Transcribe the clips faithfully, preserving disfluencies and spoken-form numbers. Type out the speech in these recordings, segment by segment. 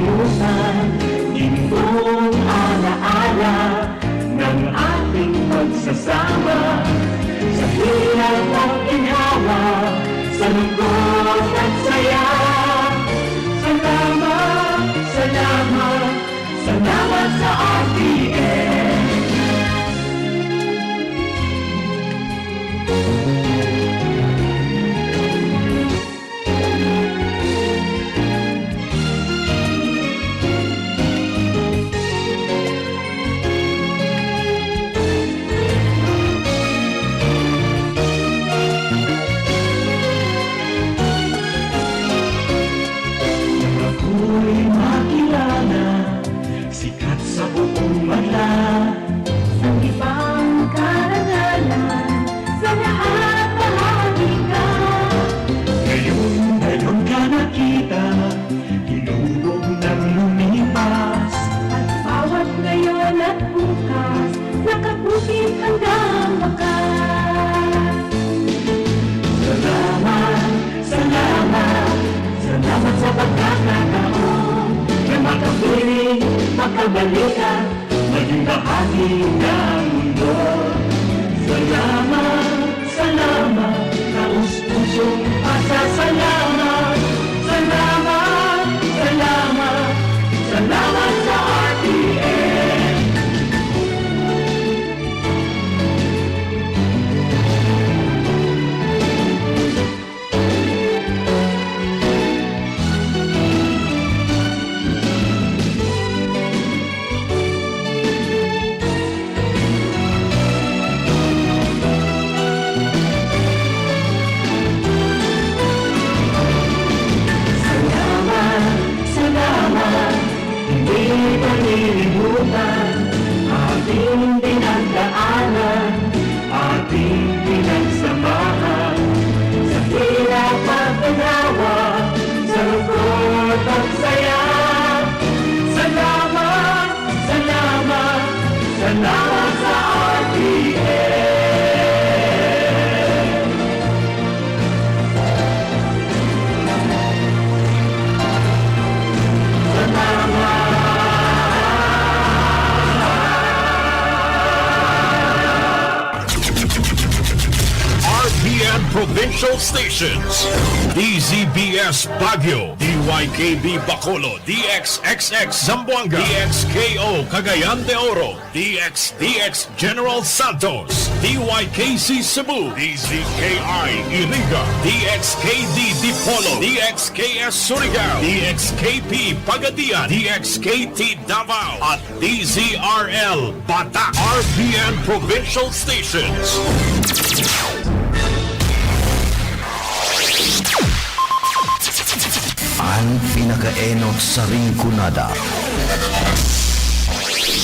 Buhay, gintong alaala ng ating pagsasama. Sa hirap at ginhawa, sa lungkot at saya. Salamat, salamat, salamat sa R T N. Nang ako'y makilala, sikat sa buong bansa. Ang ibang karangalan, sa lahat bahagi ka. Ngayon, ngayon ka nakita, tinubog ng lumipas. At bawat ngayon at bukas, nakabukid hanggang wakas. Salamat, salamat, salamat sa pagkakataon na makapiling, makabalikan, maging bahagi ng mundo. Salamat, salamat, taos-pusong pasasalamat. Salamat, salamat, salamat sa R T N. Salamat, salamat, hindi malilimutan ating pinagdaanan, ating pinagsamahan. Sa hirap at ginawa, sa lungkot at saya. Salamat, salamat, salamat sa R T N. R T N Provincial Stations, D Z B S Baguio, D Y K B Bacolod, D X X X Zamboanga, D X K O Cagayan de Oro, D X D X General Santos, D Y K C Cebu, D Z K I Iriga, D X K D Dipolog, D X K S Surigao, D X K P Pagadian, D X K T Davao, at D Z R L Batak, R T N Provincial Stations. An pinakaenot sa Rinconada.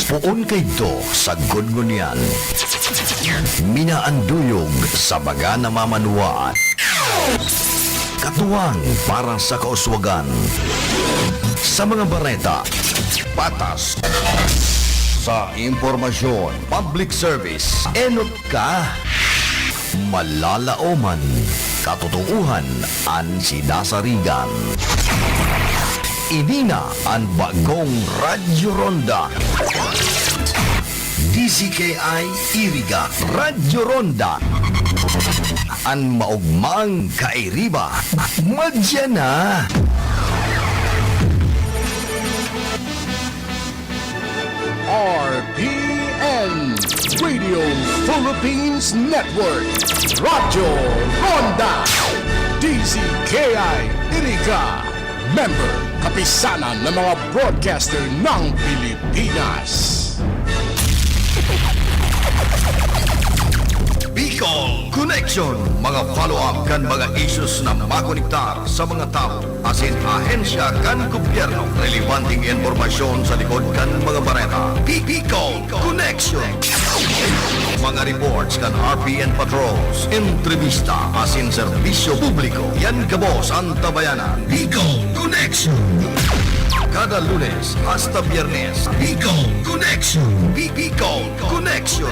Poon kaidto sagkod ngunyan. Minaanduyog sa baga na mamanuwaan. Katuwang para sa kauswagan. Sa mga bareta, patas. Sa impormasyon, public service, enot ka. Malalaoman, katotoohan an sinasarigan. Ini na an bagong Radyo Ronda. D Z K I Iriga, Radyo Ronda. An maogmang kairiba, madya na. R P N, Radio Philippines Network, Radyo Ronda, D Z K I Iriga, member, Kapisanan ng mga Broadcaster ng Pilipinas. Bicol Connection, mga follow-up kan mga issues na makonektar sa mga tawo asin ahensya kan gobyerno, relebanteng impormasyon sa likod kan mga bareta. Bi-, Bicol Connection. Mga reports kan R P N patrols, entrevista asin serbisyo publiko. Yan gabos an tabayanan. Bicol Connection. Kada Lunes hasta Biyernes, Bicol Connection. Bi-, Bicol Connection.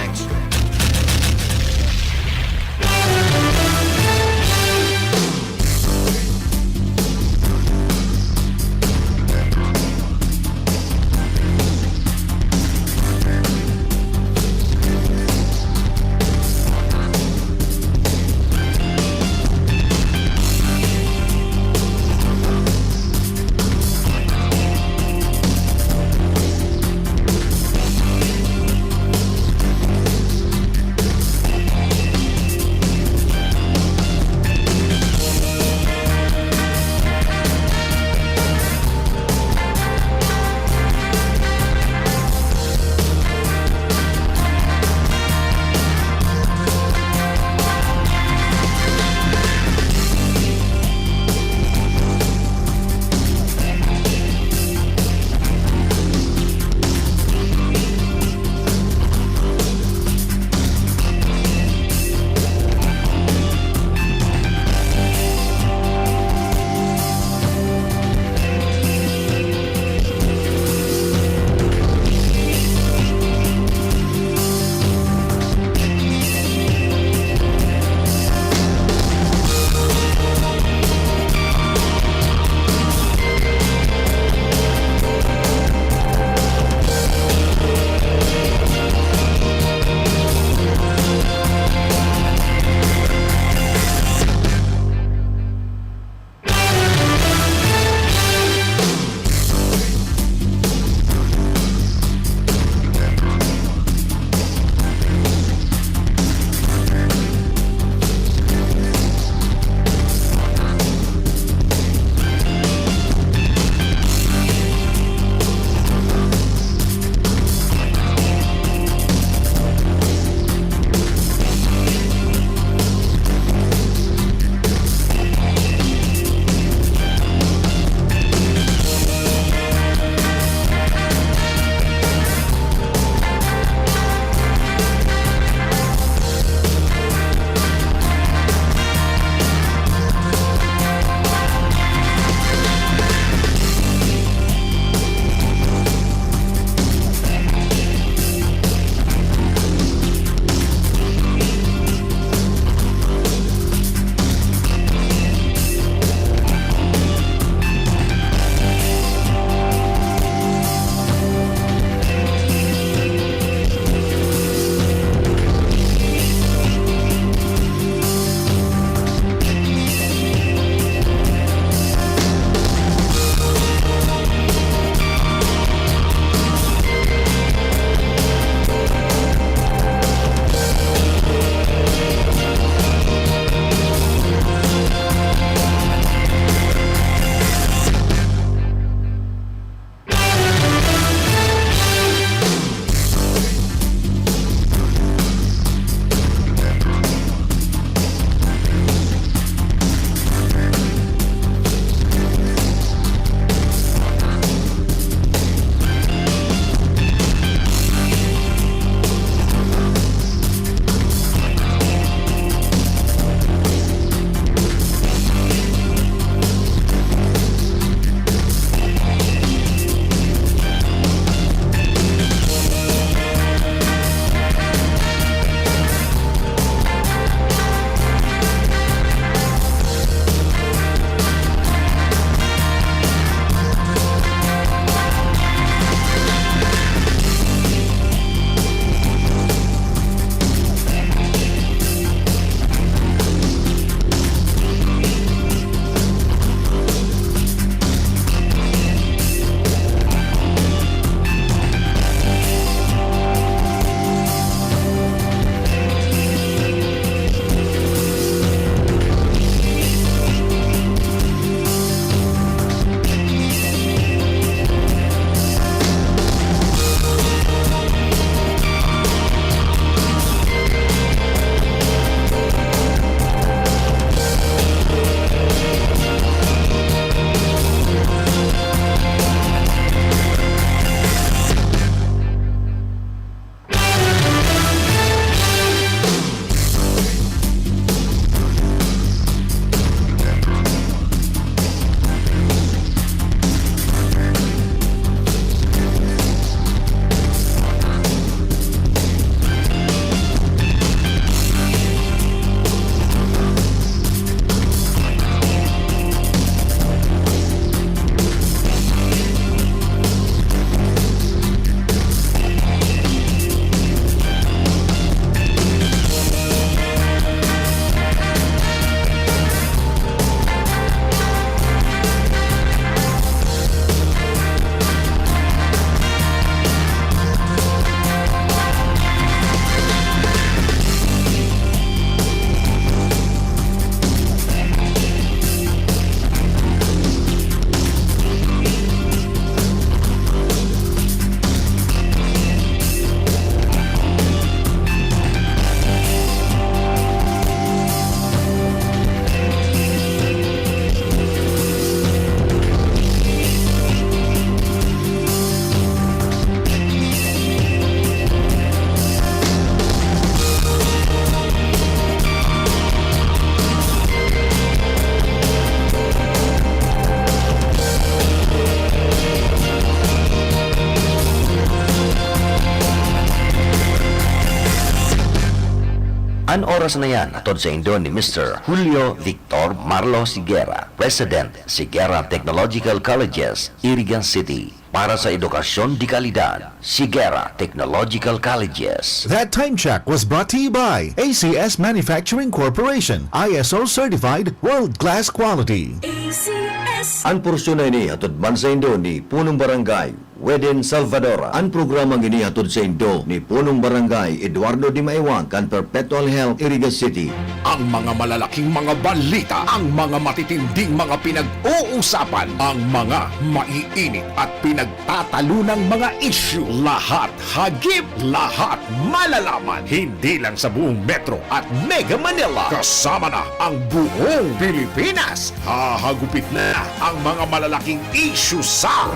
An oras na yan hatod saindo ni Mister Julio Victor Marlo Sigera, President, Sigera Technological Colleges, Iriga City, para sa edukasyon de kalidad. Sigera Technological Colleges. That time check was brought to you by A C S Manufacturing Corporation, I S O certified, world-class quality. A C S. An porsyon na ini hatod man saindo ni Punong Barangay Weden Salvador. An programang ini hatod saindo ni Punong Barangay Eduardo Dimaiwang kan Perpetual Health, Iriga City. Ang mga malalaking mga balita, ang mga matitinding mga pinag-uusapan, ang mga maiinit at pinagtatalunang mga isyu, lahat hagip, lahat malalaman, hindi lang sa buong Metro at Mega Manila, kasama na ang buong Pilipinas. Hahagupit na ang mga malalaking isyu sa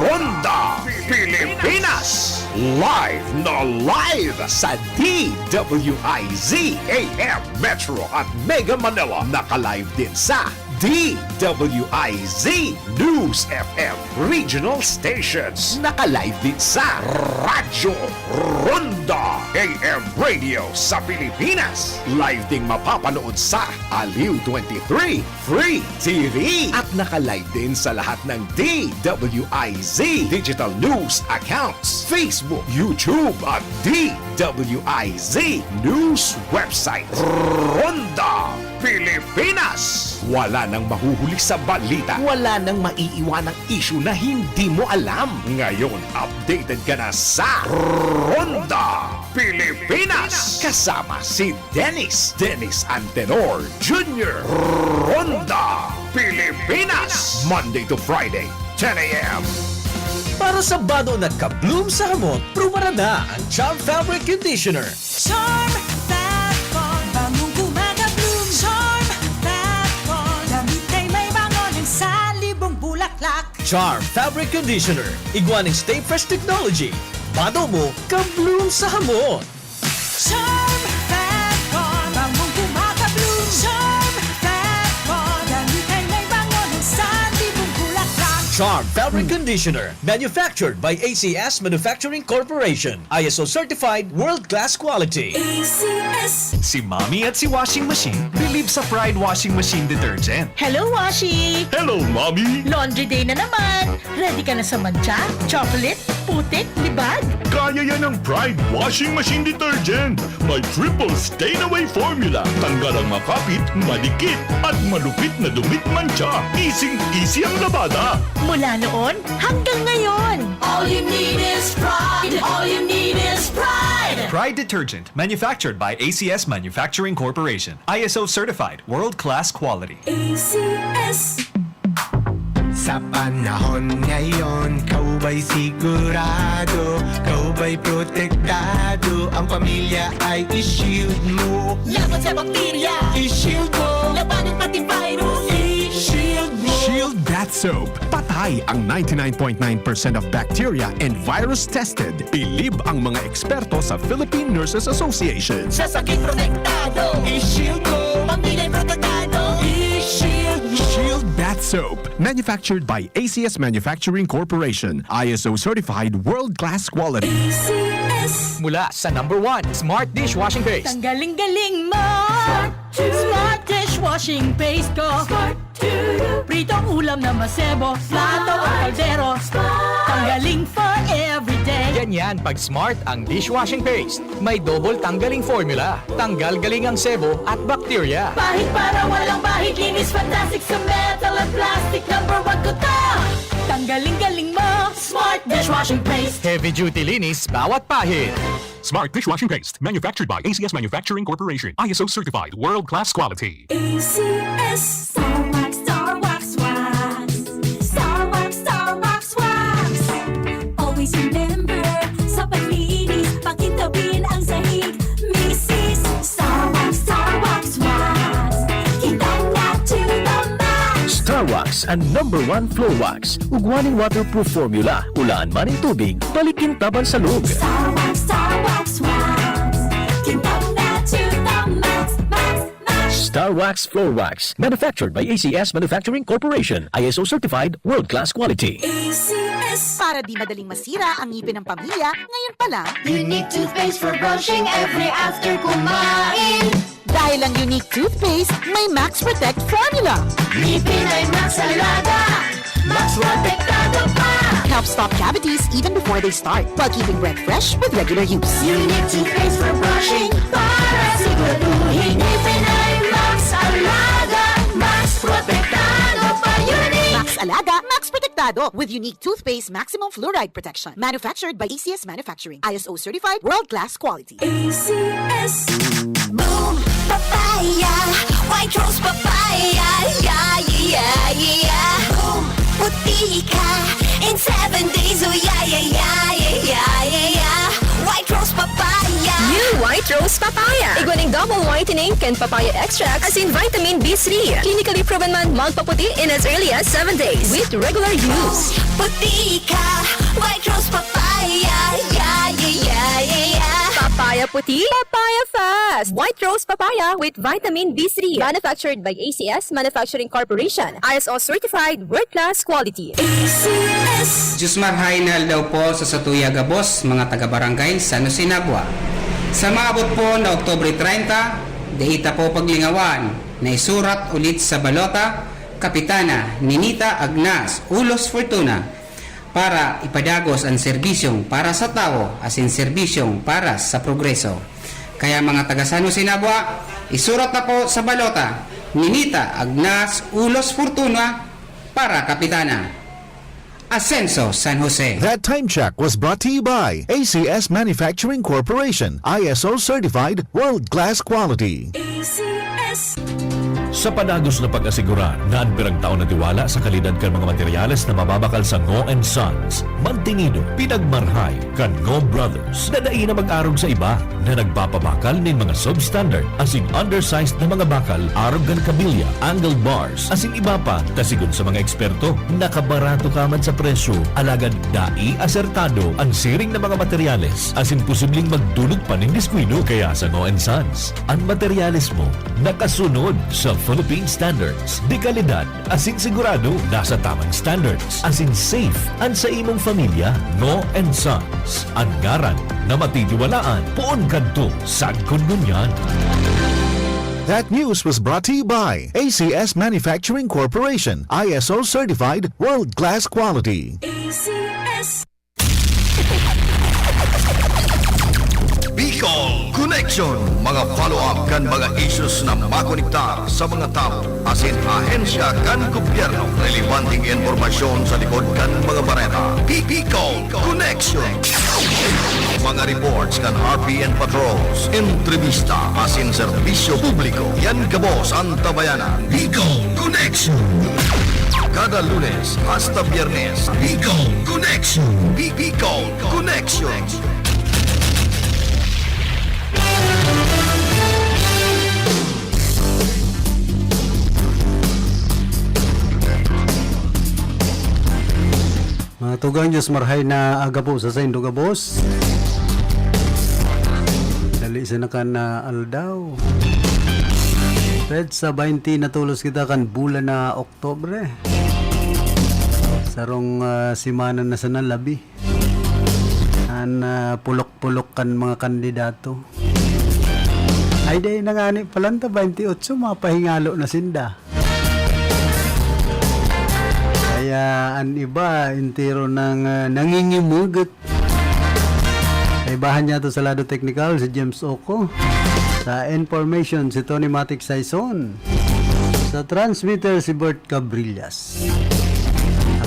Ronda Pilipinas. Live na live sa D W I Z A M Metro at Mega Manila. Naka-live din sa D W I Z News F M Regional Stations. Naka-live din sa Radyo Ronda A M Radio sa Pilipinas. Live ding mapapanood sa Aliw twenty-three Free T V. At naka-live din sa lahat ng D W I Z digital news accounts, Facebook, YouTube, at D W I Z News website. Ronda Pilipinas. Wala nang mahuhuli sa balita. Wala nang maiiwanang isyu na hindi mo alam. Ngayon, updated ka na sa Ronda Pilipinas. Kasama si Dennis, Dennis Antenor Junior. Ronda Pilipinas. Monday to Friday, ten a m. Para sa bado na ka-bloom sa hamot, prubaran na ang Charm Fabric Conditioner. Charm Fat Bond, bangong gumagabloom. Charm Fat Bond, damit ay may bango ng salibong bulaklak. Charm Fabric Conditioner, igwa ning Stay Fresh Technology. Bado mo, ka-bloom sa hamot. Charm Fat Bond, bangong gumagabloom. Charm Fat Bond, damit ay may bango ng salibong bulaklak. Charm Fabric Conditioner, manufactured by A C S Manufacturing Corporation. I S O certified, world-class quality. A C S. Si Mommy at si Washing Machine believe sa Pride Washing Machine Detergent. Hello, Washi! Hello, Mommy! Laundry day na naman! Ready ka na sa mantsa, chocolate, putik, libag? Kaya yan ng Pride Washing Machine Detergent. May triple stain away formula. Tanggal ang makapit, madikit, at malupit na dumi at mantsa. Easy-easy ang labada. Mula noon hanggang ngayon. All you need is Pride. All you need is Pride. Pride Detergent, manufactured by A C S Manufacturing Corporation. I S O certified, world-class quality. A C S. Sa panahon ngayon, ikaw ba'y sigurado? Ikaw ba'y protektado? Ang pamilya ay i-shield mo. Laban sa bakterya, i-shield mo. Labanan pati virus, i-shield mo. Shield Bath Soap. Patay ang ninety-nine point nine percent of bacteria and virus tested. Bilib ang mga eksperto sa Philippine Nurses Association. Sa sakit protektado, i-shield mo. Pamilya protektado, i-shield mo. Shield Bath Soap. Manufactured by A C S Manufacturing Corporation. I S O certified, world-class quality. A C S. Mula sa number one, Smart Dishwashing Paste. Tanggaling-galing mo! Smart Dishwashing Paste ko! Smart Pritong ulam na masebo, plato o kaldero. Tanggaling for everyday. Ganyan pag Smart ang dishwashing paste. May double tanggaling formula. Tanggal galing ang sebo at bakterya. Pahid para walang bahid, linis fantastic sa metal at plastic. Number one ko to. Tanggaling-galing mo, Smart Dishwashing Paste. Heavy duty linis bawat pahid. Smart Dishwashing Paste, manufactured by A C S Manufacturing Corporation. I S O certified, world-class quality. A C S. Star Wax, Star Wax, Wax. Star Wax, Star Wax, Wax. Always remember, sa paglinis, pakintabin ang sahig. Misis, Star Wax, Star Wax, Wax. Kintab na to the max. Star Wax, ang number one floor wax. Ugwa ning waterproof formula, ulaan man nin tubig, balik kintaban sa loob. Star Wax, Star Wax, Wax. Kintab na to the max, max, max. Star Wax Floor Wax, manufactured by A C S Manufacturing Corporation, I S O certified, world-class quality. A C S. Para di madaling masira ang ngipin ng pamilya, ngayon pa lang, Unique toothpaste for brushing every after kumain. Dahil ang Unique toothpaste may Max Protect formula. Ngipin ay Max Alaga, Max Protektado pa. Helps stop cavities even before they start, while keeping breath fresh with regular use. Unique toothpaste for brushing para siguraduhin ngipin ay Max Alaga, Max Protektado pa. Unique. Max Alaga, Max Protektado, with Unique toothpaste maximum fluoride protection. Manufactured by A C S Manufacturing. I S O certified, world-class quality. A C S. Boom! Papaya! White Rose Papaya! Yeah, yeah, yeah, yeah! Boom! Puti ka in seven days! Oh, yeah, yeah, yeah, yeah, yeah, yeah, yeah! White Rose Papaya! New White Rose Papaya! Igwa nin double whitening kan papaya extract asin vitamin B three. Clinically proven man magpaputi in as early as seven days with regular use. Puti ka, White Rose Papaya, yeah, yeah, yeah, yeah, yeah. Papaya puti, papaya fast. White Rose Papaya with vitamin B three. Manufactured by A C S Manufacturing Corporation. I S O certified, world-class quality. A C S. Diyos marhay na aldaw po sa satuya gabos, mga taga-barangay San Jose Nabua. Sa maabot po na Oktubre treinta, dai ta po paglingawan na isurat ulit sa balota, Kapitana Ninita Agnas Ulos Fortuna, para ipadagos an serbisyong para sa tawo asin serbisyong para sa progreso. Kaya, mga taga San Jose Nabua, isurat na po sa balota, Ninita Agnas Ulos Fortuna para Kapitana. Asenso, San Jose. That time check was brought to you by A C S Manufacturing Corporation, I S O certified, world-class quality. A C S. Sa padagos na pag-asigurar na an pirang taon na tiwala sa kalidad kan mga materyales na mababakal sa Ngo and Sons, mantinido, pinagmarhay kan Ngo Brothers na dai na mag-arog sa iba na nagpapabakal nin mga substandard asin undersized na mga bakal arog kan kabilya, angle bars, asin iba pa, ta sigon sa mga eksperto, nakabarato ka man sa presyo, alagad dai asertado an siring na mga materyales asin posibleng magdulot pa nin diskuido. Kaya sa Ngo and Sons, an materyales mo nakasunod sa Philippine standards de kalidad asin sigurado nasa tamang standards asin safe an sa imong pamilya. Ngo and Sons, an ngaran na matitiwalaan poon kadto sagkod ngunyan. That news was brought to you by A C S Manufacturing Corporation, I S O certified, world-class quality. A C S. Bicol Connection, mga follow-up kan mga issues na makonektar sa mga tawo asin ahensya kan gobyerno. Relebanteng impormasyon sa likod kan mga bareta. Bi- Bicol Connection. Mga reports kan R P N patrols, entrevista asin serbisyo publiko. Yan gabos an tabayanan. Bicol Connection. Kada Lunes hasta Biyernes, Bicol Connection. Bi- Bicol Connection. Mga tugang, Diyos marhay na aga po sa saindo gabos. Dali sa nakan na aldaw. Petsa baynte, natolos kita kan bulan na Oktubre. Sarong, ah, semana na sana labi an, ah, pulok-pulok kan mga kandidato. Ay, dai na ngani palan ta, baynte otso, mapahingalo na sinda. Kaya an iba, entero nang, ah, nangingimugot. Kaibahan niya to sa lado teknikal, si James Oco. Sa information, si Tony Matic Saison. Sa transmitter, si Bert Cabrillas.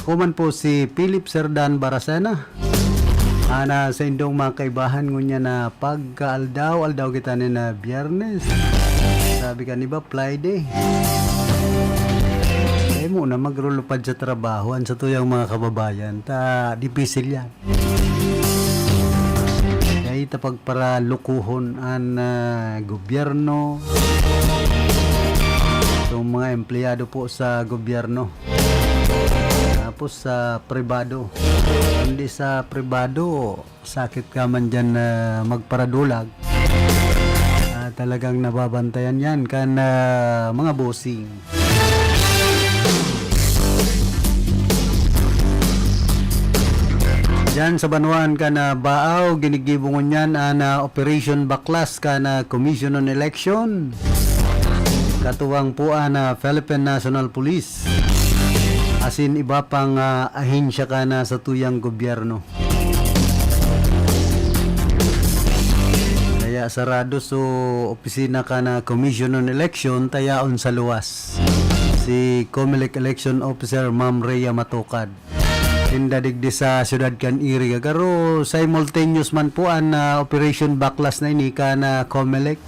Ako man po si Philip Serdan Baracena. Ana, sa indong mga kaibahan, ngunyan na pagkaaldaw-aldaw kita ni na Biyernes. Sabi kan iba, Friday. Kaya mo na magrulupad sa trabaho, an sa tuyang mga kababayan, ta dipisil yan. Dai ta pagparalukuhon an, ah, gobyerno, itong mga empleyado po sa gobyerno. Tapos sa pribado. Kundi sa pribado, sakit ka man dyan na magparadulag. Ah, talagang nababantayan yan kan, ah, mga bossing. Diyan sa banwaan kan, ah, Baao, ginigibo ngunyan an, ah, Operation Baklas kan, ah, Commission on Election. Katuwang po an, ah, Philippine National Police. Asin iba pang, ah, ahensya kan, ah, satuyang gobyerno. Kaya sarado so opisina kan, ah, Commission on Election, ta yaon sa luwas si Comelec Election Officer Ma'am Rhea Matukad. Sinda digdi sa siyudad kan Iriga. Garo simultaneous man po an, ah, Operation Baklas na ini kan, ah, Comelec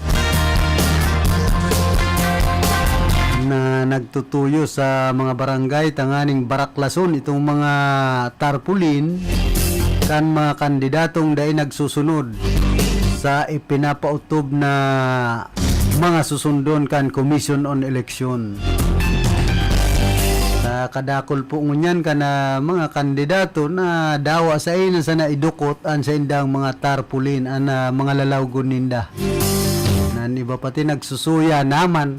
na nagtutuyo sa mga barangay tanganing baraklason itong mga tarpaulin kan mga kandidatong dai nagsusunod sa ipinapaotob na mga susundon kan Commission on Election. Sa kadakul po ngunyan kan, ah, mga kandidato na dawa sa ina sana idukot an saindang mga tarpaulin, an, ah, mga lalawgon ninda. Nan iba pati nagsusuya naman.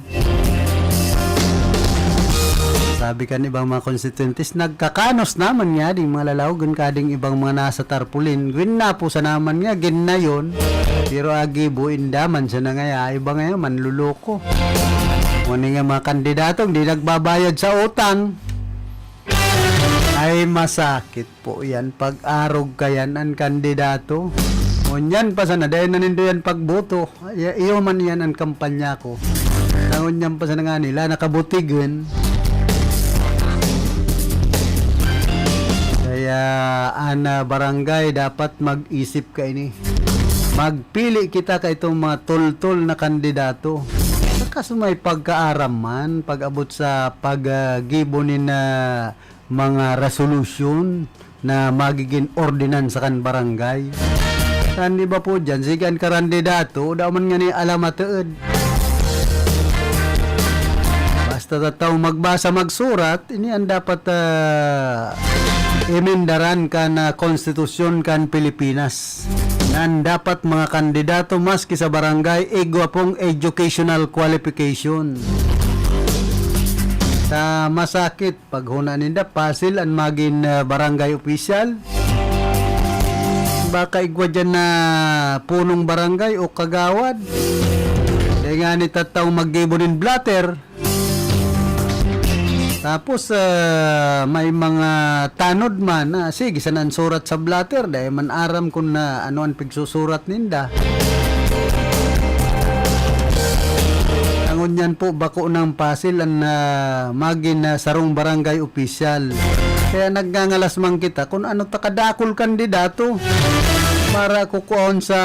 Sabi kan ibang mga konstituyentes, "Nagkakanos naman nga ding mga lalawgon kading ibang mga nasa tarpaulin." Gwin na po sa naman nga, gin na yun. Pero agi, buin daman siya na ngaya, iba ngayon, manluloko. Ngunyan nga mga kandidatong di nagbabayad sa utang. Ay, masakit po yan. Pag-arog ka yan, ang kandidato. Ngunyan pa sana, dahil nanindo yan pagboto. Ay, iyo man yan ang kampanya ko. Ngunyan pa sana nga nila, nakabutigon. Kaya, ana, barangay, dapat mag-isip ka ini. Magpili kita ka itong mga toltol na kandidato. Saka sa may pagkaaram man, pag-abot sa pag, ah, gibo nin, ah, mga resolusyon na magiging ordinansa kan barangay. Saan di ba po dyan? Sige, an karandidato, daw man nga ni alam matuod. Basta tataw magbasa, magsurat, ini ang dapat, ah, emendaran kan, ah, konstitusyon kan Pilipinas. Nan dapat mga kandidato maski sa barangay, igwa pong educational qualification. Sa masakit, paghuna ninda, pasil an magin, ah, barangay opisyal. Baka igwa dyan na punong barangay o kagawad. Kaya nga ni tataw maggibo nin blotter. Tapos, ah, may mga tanod man na, sige, sana an surat sa blotter, dai man aram kun na ano an pigsusurat ninda. Ngunyan po, bako nang pasil an, ah, magin, ah, sarong barangay opisyal. Kaya nagngangalas man kita kun ano ta kadakul kandidato para kukuhon sa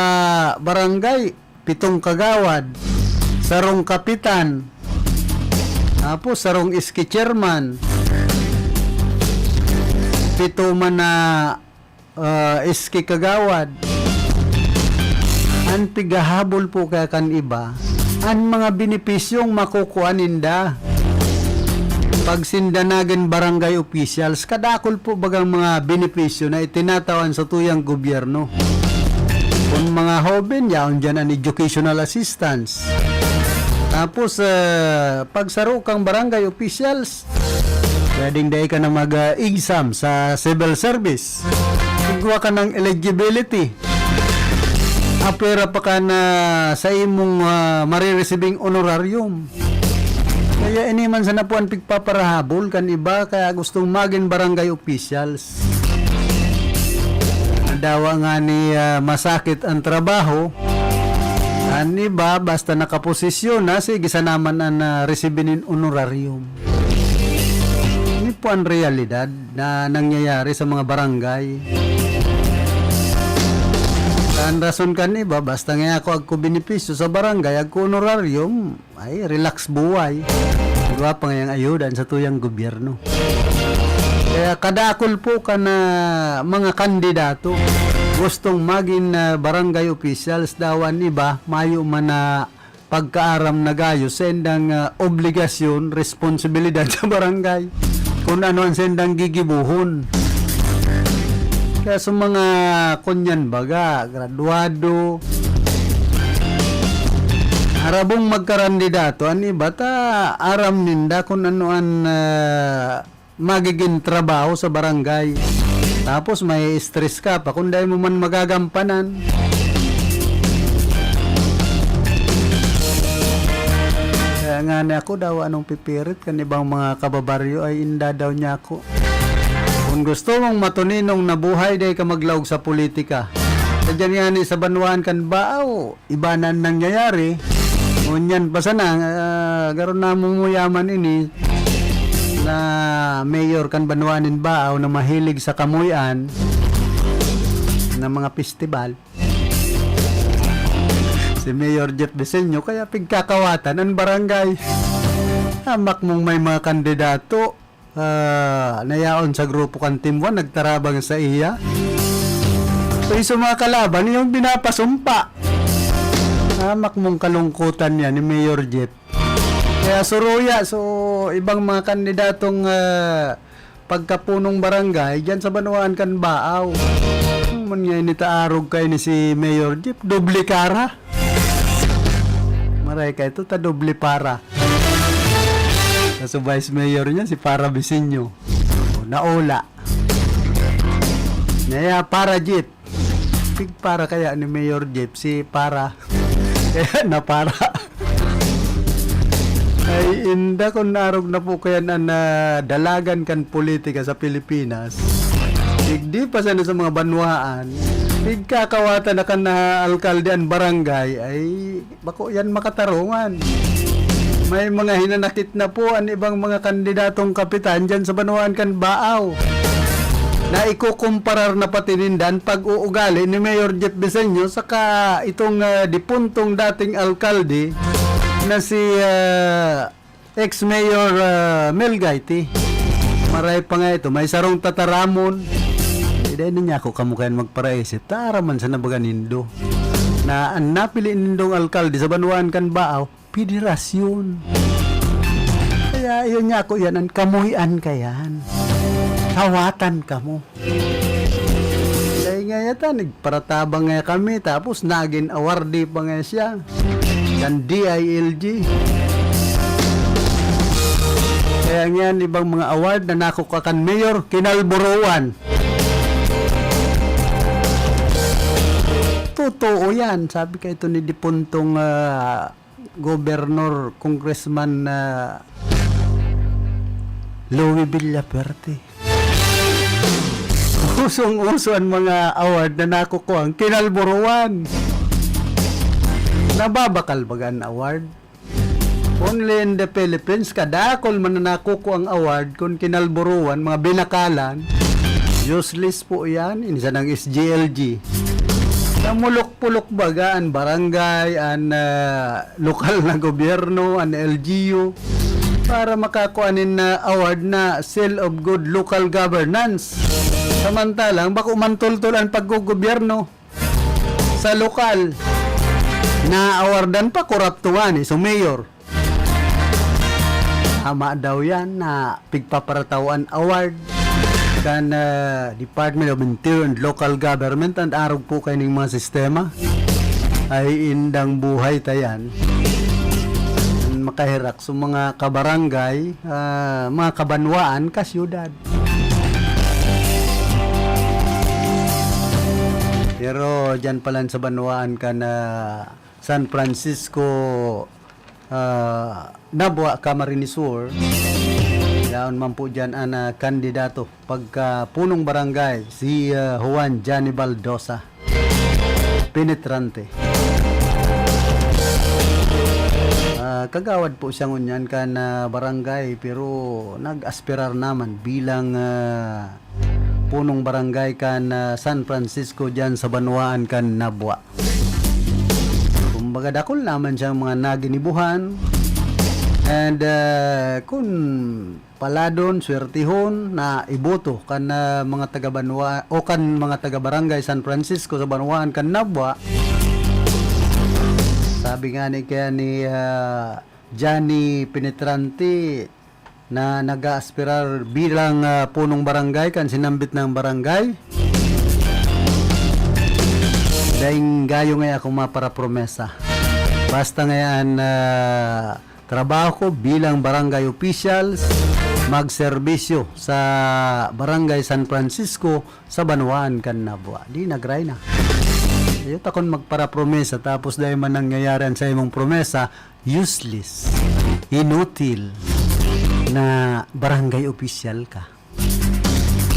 barangay. Pitong kagawad, sarong kapitan, tapos sarong S K chairman, pito man na, ah, S K kagawad. An pigahabol po kaya kan iba, an mga benepisyong makukuha ninda. Pag sinda nagin barangay officials, kadakul po bagang mga benepisyo na itinatawan sa tuyang gobyerno. Kung mga hoben, yaon dyan an educational assistance. Tapos, ah, pag saro kang barangay officials, pwedeng dai ka na mag-exam sa civil service. Igwa ka ng eligibility. Apwera pa ka na sa imong, ah, mariresibing honorarium. Kaya ini man sana po an pigpaparahabol kan iba, kaya gustong magin barangay officials. Dawa nga ni, ah, masakit ang trabaho. An iba, basta nakaposisyon na, sige sana man an, ah, resibi nin honorarium. Ini po an realidad na nangyayari sa mga barangay. An rason kan iba, basta nga ako agko benepisyo sa barangay, agko honorarium, ay, relax buhay. Igwa pa ngayang ayuda an satuyang gobyerno. Kaya kadakul po kan, ah, mga kandidato gustong magin, ah, barangay officials daw an iba, mayo man na pagkaaram na gayo sa indang, ah, obligasyon, responsibilidad sa barangay, kun ano an sindang gigibohon. Kaya sa mga kunyan baga, graduado, harabong magkarandidato, an iba ta aram ninda kun ano an, ah, magiging trabaho sa barangay. Tapos may stress ka pa kung dai mo man magagampanan. Kaya nga ni ako daw, anong pipirit kan ibang mga kababaryo ay inda daw niya ako. Kung gusto mong matuninong na buhay, dai ka maglaog sa politika. Sa dyan nga ni sa banwaan kan Baaw, iba na an nangyayari. Ngunyan pa sana, ah, garo namumuyaman ini na mayor kan banwaan nin Baaw na mahilig sa kamuy-an na mga festival. Si Mayor Jeff Bisenyo, kaya pigkakawatan an barangay. Hamak mong may mga kandidato, ah, na yaon sa grupo kan Team One, nagtarabang sa iya. Pero sa mga kalaban, yung binapasumpa. Hamak mong kalungkutan yan ni Mayor Jeff. Kaya suruya, so, ibang mga kandidatong, ah, pagkapunong barangay, dyan sa banwaan kan Baaw. Ano man nga ini ta arog kay ni si Mayor Jeff, doble kara. Maray ka ito, ta doble para. Sa vice mayor niya, si Para Bisinyo. O, naula. Naya, Para Jeff. Pig para kaya ni Mayor Jeff, si Para. Kaya na para. Ay, inda kun arog na po kaya na, na dalagan kan politika sa Pilipinas. Digdi pa sana sa mga banwaan. Pigkakawatan na kan, ah, alkalde an barangay. Ay, bako yan makatarungan. May mga hinanakit na po an ibang mga kandidatong kapitan dyan sa banwaan kan Baaw. Na ikukumparar na pati ninda an pag-uugali ni Mayor Jeff Bisenyo saka itong, ah, dipuntong dating alkalde na si, ah, ex-mayor, ah, Mel Gaiti. Maray pa nga ito, may sarong tataramon. Hindi niya ako kamukayan magparaisip. Taraman sa nabaga nindo. Na ang napili nindong alkalde sa banwaan kan Baaw, federasyon. Kaya yun niya ako yan, ang kamuhian ka yan. Kawatan ka mo. Dahil nga yata, nagparatabang nga kami, tapos naging awardee pa nga siya. Kan D I L G. Kaya nga yan, ibang mga award na nakuha kan mayor, kinalburuan. Totoo yan, sabi ka ito ni Dipuntong, ah, Gobernador, Congressman, ah, Louie Villafuerte. Usong-uso an mga award na nakukuha ang kinalburuan. Nababakal baga an award? Only in the Philippines, kadakol man na nakukuha ang award kun kinalburuan, mga binakalan. Useless po yan. Ini sanang S G L G. Namulok-pulok baga an barangay, an, ah, lokal na gobyerno, an L G U, para makakuha nin, ah, award na Seal of Good Local Governance. Samantalang bako mantultol an paggogobyerno sa lokal. Naawardan pa, korapto ngani, so mayor. Tama daw yan na pigpaparataw an award kan, ah, Department of Interior and Local Government, an arog po kaining mga sistema. Ay indang buhay ta yan. Makahirak sa mga kabarangay, ah, mga kabanwaan, kasyudad. Pero dyan pa lang sa banwaan kan, ah, San Francisco, ah, Nabua, Camarines Sur. Yaon man po dyan an, ah, kandidato pagka punong barangay, si, ah, Juan Johnny Baldosa Penetrante. Ah, kagawad po siya ngunyan kan, ah, barangay, pero nag-aspirar naman bilang, ah, punong barangay kan, ah, San Francisco dyan sa banwaan kan Nabua. Kumbaga, dakul naman siyang mga naginibuhan. And, ah, kun paladon, swertihon na iboto kan, ah, mga taga-banwa o kan mga taga-barangay San Francisco sa banwaan kan Nabua. Sabi nga ni, kaya ni, ah, Johnny Penetrante, na nag-aaspirar bilang, ah, punong barangay kan sinambit na barangay. Daing gayo ngaya akong maparapromesa. Basta ngayaan, ah, trabaho ko bilang barangay officials, magserbisyo sa Barangay San Francisco sa banwaan kan Nabua. Di nagray na. Iyo ta kun magparapromesa tapos dai man nangyayari an saimong promesa, useless, inutil na barangay opisyal ka.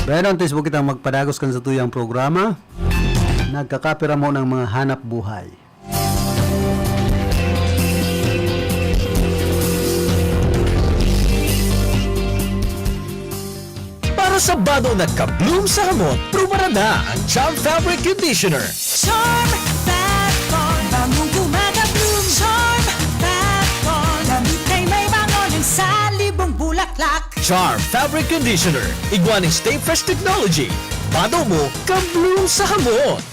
Pero antes mo kitang magpadagos kan satuyang programa, nagkakapira mo ng mga hanap buhay. Para sa bado na ka-bloom sa hamot, prubaran na ang Charm Fabric Conditioner. Charm Fat Con, bangong gumagabloom. Charm Fat Con, damit ay may bango ng salibong bulaklak. Charm Fabric Conditioner, igwa ning Stay Fresh Technology. Bado mo, ka-bloom sa hamot.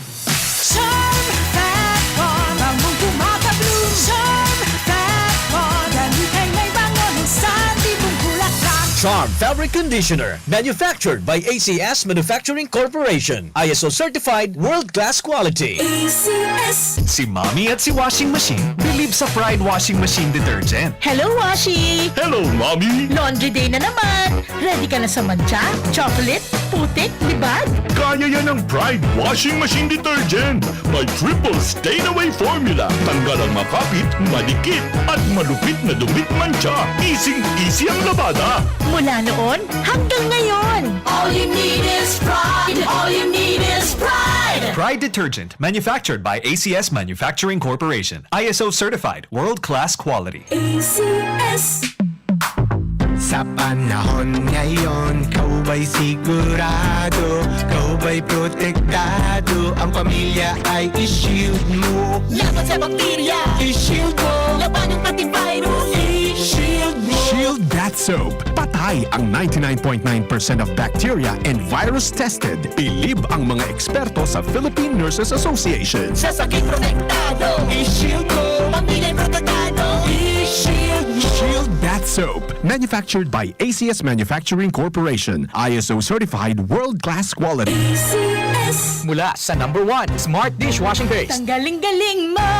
Charm Fat Con, bangong gumagabloom. Charm Fat Con, damit ay may bango ng salibong bulaklak. Charm Fabric Conditioner, manufactured by A C S Manufacturing Corporation. I S O certified, world-class quality. A C S. Si Mommy at si Washing Machine bilib sa Pride Washing Machine Detergent. Hello, Washi! Hello, Mommy! Laundry day na naman! Ready ka na sa mantsa, chocolate, putik, libag? Kaya yan ng Pride Washing Machine Detergent. May triple stain away formula. Tanggal ang makapit, madikit, at malupit na dumit mantsa. Easing-easy ang labada. Mula noon hanggang ngayon. All you need is Pride. All you need is Pride. Pride Detergent, manufactured by A C S Manufacturing Corporation. I S O certified, world-class quality. A C S. Sa panahon ngayon, ikaw ba'y sigurado? Ikaw ba'y protektado? Ang pamilya ay i-shield mo. Laban sa bakterya, i-shield mo. Labanan pati virus, i-shield mo. Shield Bath Soap. Patay ang ninety-nine point nine percent of bacteria and virus tested. Bilib ang mga eksperto sa Philippine Nurses Association. Sa sakit protektado, i-shield mo. Pamilya protektado, i-shield mo. Shield Bath Soap. Manufactured by A C S Manufacturing Corporation. I S O certified, world-class quality. A C S. Mula sa number one, Smart Dishwashing Paste. Tanggaling-galing mo!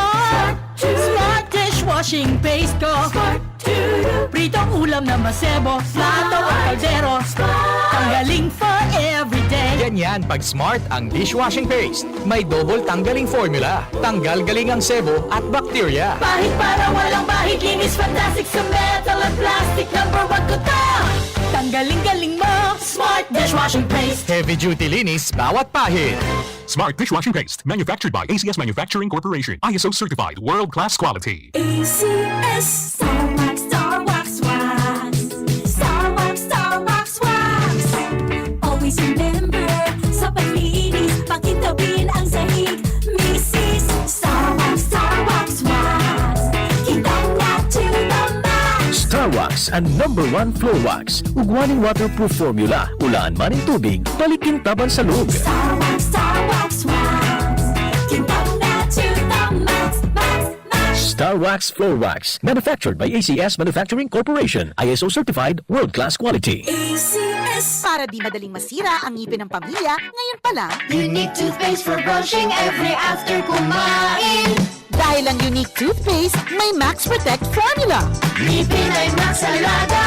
Smart Dishwashing Paste ko! Pritong ulam na masebo, plato o kaldero. Tanggaling for everyday. Yan yan, pag Smart ang dishwashing paste. May double tanggaling formula. Tanggal galing ang sebo at bakterya. Pahid para walang bahid, linis fantastic sa metal at plastic. Number one ko to. Tanggaling galing mo, Smart Dishwashing Paste. Heavy duty linis bawat pahid. Smart Dishwashing Paste, manufactured by A C S Manufacturing Corporation. I S O certified, world-class quality. A C S. Star Wax, Star Wax, Wax. Star Wax, Star Wax, Wax. Always remember, sa paglinis, pakintabin ang sahig. Misis, Star Wax, Star Wax, Wax. Kintang na to the max. Star Wax, ang number one floor wax. Ugwa nin waterproof formula. Ulaan man nin tubig, balikin taban sa log. Star Wax, Star Wax, Wax. Kintang na to the max, max, max. Star Wax Floor Wax. Manufactured by A C S Manufacturing Corporation. I S O certified, world-class quality. A C S. Para di madaling masira ang ngipin ng pamilya, ngayon pa lang. Unique toothpaste for brushing every after kumain. Dahil ang Unique Toothpaste may Max Protect Formula. Ngipin ay Max Alaga,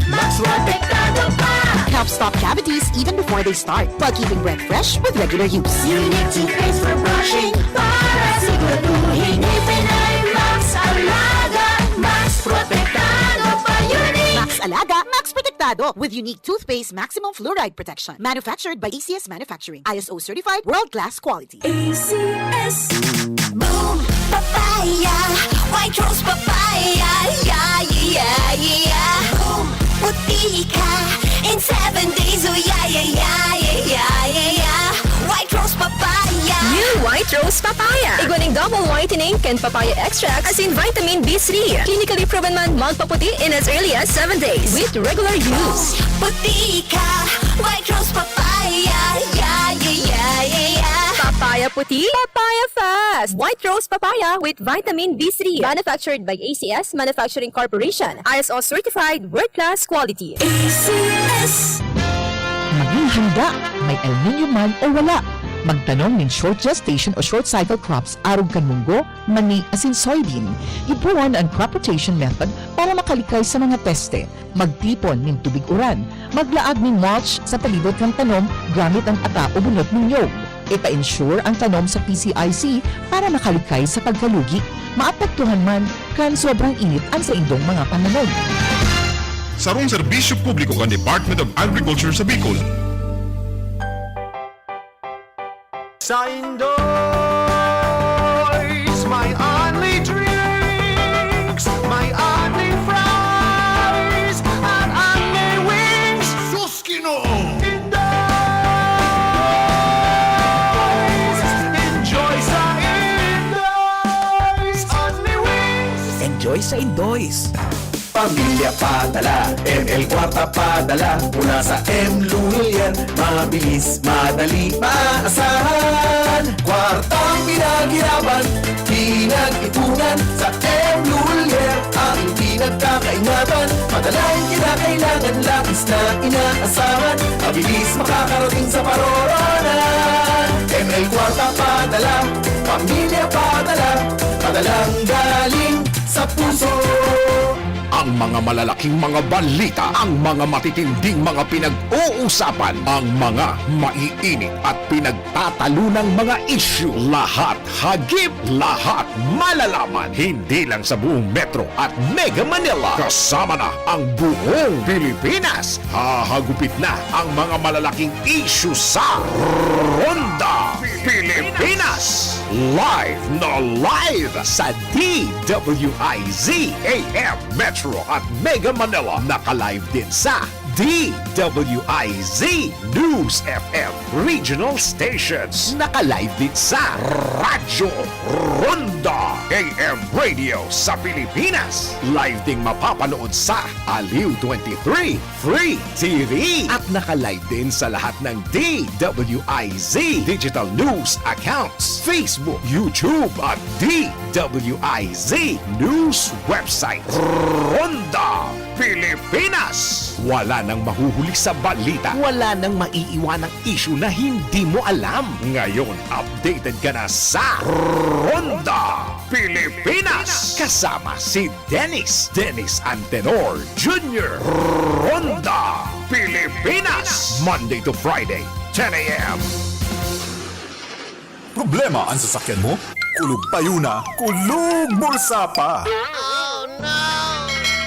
Max Protektado pa. Helps stop cavities even before they start, while keeping breath fresh with regular use. Unique Toothpaste for brushing, para siguraduhin ngipin ay Max Alaga, Max Protektado pa. Unique! Max Alaga, Max Protektado, with Unique Toothpaste Maximum Fluoride Protection. Manufactured by A C S Manufacturing. I S O certified, world-class quality. A C S. Boom! Papaya! White Rose Papaya! Yeah, yeah, yeah, yeah! Boom! Puti ka in seven days! Oh, yeah, yeah, yeah, yeah, yeah, yeah, yeah! White Rose Papaya! New White Rose Papaya! Igwa ning double whitening kan papaya extract, asin vitamin B three. Clinically proven man magpaputi in as early as seven days with regular use. Puti ka! White Rose Papaya! Yeah, yeah, yeah, yeah, yeah! Papaya puti, papaya fast! White Rose Papaya with vitamin B three. Manufactured by A C S Manufacturing Corporation. I S O certified, world-class quality. A C S. Maging handa, may El Niño man o wala. Magtanom nin short gestation o short cycle crops arog kan munggo, mani, asin soybean. Gibohon an crop rotation method para makalikay sa mga peste. Magtipon nin tubig uran. Maglaag nin mulch sa palibot kan tanom gamit an ata o bunot nin niyog. Ipa-insure ang tanom sa P C I C para makalikay sa pagkalugi. Maapektuhan man kan sobrang init an saindong mga pananom. Sarong serbisyo publiko kan Department of Agriculture sa Bicol. Sa Indoy's, may only drinks, may only fries, at only wings. Sus, Ginoo! Indoy's! Enjoy sa Indoy's! Only wings! Enjoy sa Indoy's! Pamilya padala, M L Kwarta padala, mula sa M Luwilian, mabilis, madali, maaasahan. Kwartang pinaghirapan, pinag-ipunan, sa M Luwilian, aking pinagkakaingatan. Madalang kinakailangan, labis na inaasahan, mabilis makakarating sa paroroonan. M L Kwarta padala, pamilya padala, padalang galing sa puso. Ang mga malalaking mga balita, ang mga matitinding mga pinag-uusapan, ang mga maiinit at pinagtatalunang mga isyu, lahat hagip, lahat malalaman. Hindi lang sa buong Metro at Mega Manila, kasama na ang buong Pilipinas. Hahagupit na ang mga malalaking isyu sa Ronda Pilipinas. Live na live sa D W I Z A M Metro at Mega Manila. Naka-live din sa D W I Z News F M Regional Stations. Naka-live din sa Radyo Ronda A M Radio sa Pilipinas. Live ding mapapanood sa Aliw twenty-three Free T V. At naka-live din sa lahat ng D W I Z digital news accounts, Facebook, YouTube at D W I Z News website. Ronda Pilipinas! Wala nang mahuhuli sa balita. Wala nang maiiwanang isyu na hindi mo alam. Ngayon, updated ka na sa Ronda Pilipinas! Kasama si Dennis, Dennis Antenor Junior Ronda Pilipinas! Monday to Friday, ten a m. Problema an sasakyan mo? Kulog payo na, kulog bulsa pa!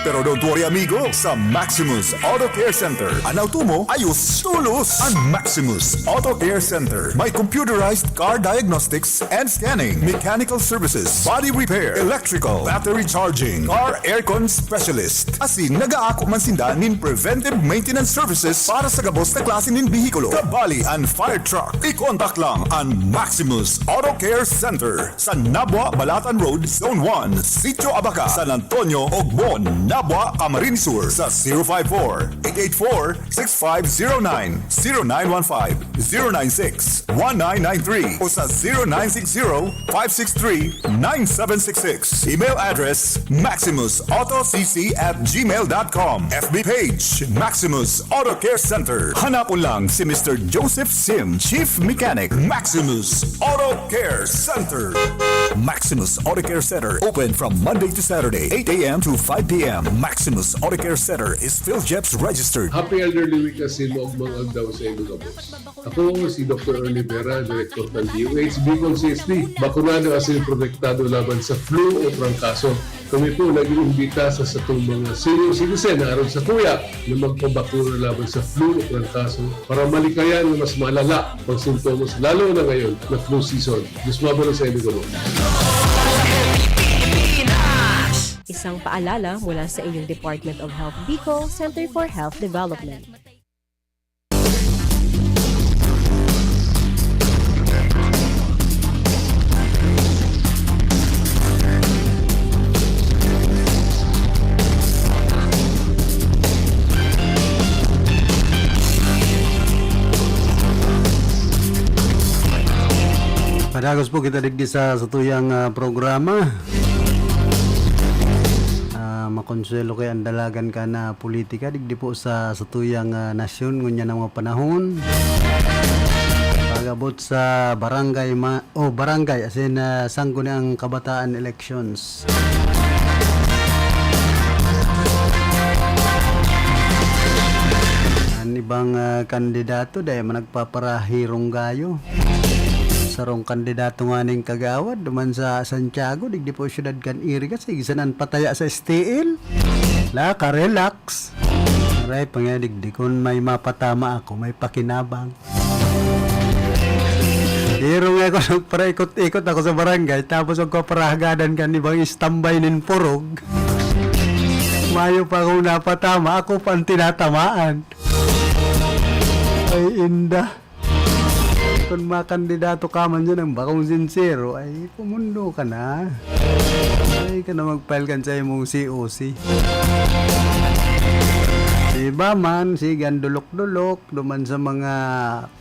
Pero don't worry, amigo, sa Maximus Auto Care Center, an auto mo ayos tolos. An Maximus Auto Care Center may computerized car diagnostics and scanning, mechanical services, body repair, electrical, battery charging, car aircon specialist. Asin nag-aako man sinda nin preventive maintenance services para sa gabos na klase nin behikulo, kabali an fire truck. I-contact lang an Maximus Auto Care Center sa Nabua, Balatan Road, Zone one, Sitio Abaca, San Antonio, Ogbon, Nabua, Camarines Sur, sa zero five four, eight eight four, six five zero nine, zero nine one five, zero nine six, one nine nine three o sa zero nine six zero, five six three, nine seven six six. Email address, maximus auto c c at gmail dot com. F B page, Maximus Auto Care Center. Hanapon lang si Mister Joseph Sim, Chief Mechanic, Maximus Auto Care Center. Maximus Auto Care Center, open from Monday to Saturday, eight a m to five p m. Maximus Auto Care Center is PhilGEPS registered. Happy Elderly Week asin maogmang aldaw sa inyo gabos. Ako si Doktor Olivera, Direktor ng D O H Bicol C S D. Bakunado asin protektado laban sa flu o trangkaso. Kami po nag-iimbita sa satong mga senior citizen na arog sakuya na magpabakuna laban sa flu o trangkaso para malikayan na mas malala ang sintomas, lalo na ngayon na flu season. Diyos mabalos sa inyo gabos. Isang paalala mula sa inyong Department of Health Bicol, Center for Health Development. Padagos po kita digdi sa satuyang, ah, programa. Ah, makonsuelo kay ang dalagan ka na politika digdi po sa satuyang, ah, nasyon ngunyan na mga panahon. Gabot sa barangay ma-, o barangay, as in, ah, Sangguniang Kabataan elections. An ibang, ah, kandidato, dai man nagpaparahirong gayo. Sarong kandidato nganing kagawad, duman sa Santiago, digdi po syudad kan Iriga, sa igsanan pataya sa S T L. La, ka-relax. Aray, pangadigdi, kun may mapatama ako, may pakinabang. Pero nga ako, nagparaikot-ikot ako sa barangay, tapos ako parahagadan kan ibang istambay nin purog. Mayo pa akong napatama, ako pa ang tinatamaan. Ay, inda. Kung makandidato ka man dyan, ang bakong sincero, ay, pumundo ka na. Ay, ka na mag-file kan sa imong C O C. Iba man, sige, ang dulok-dulok, duman sa mga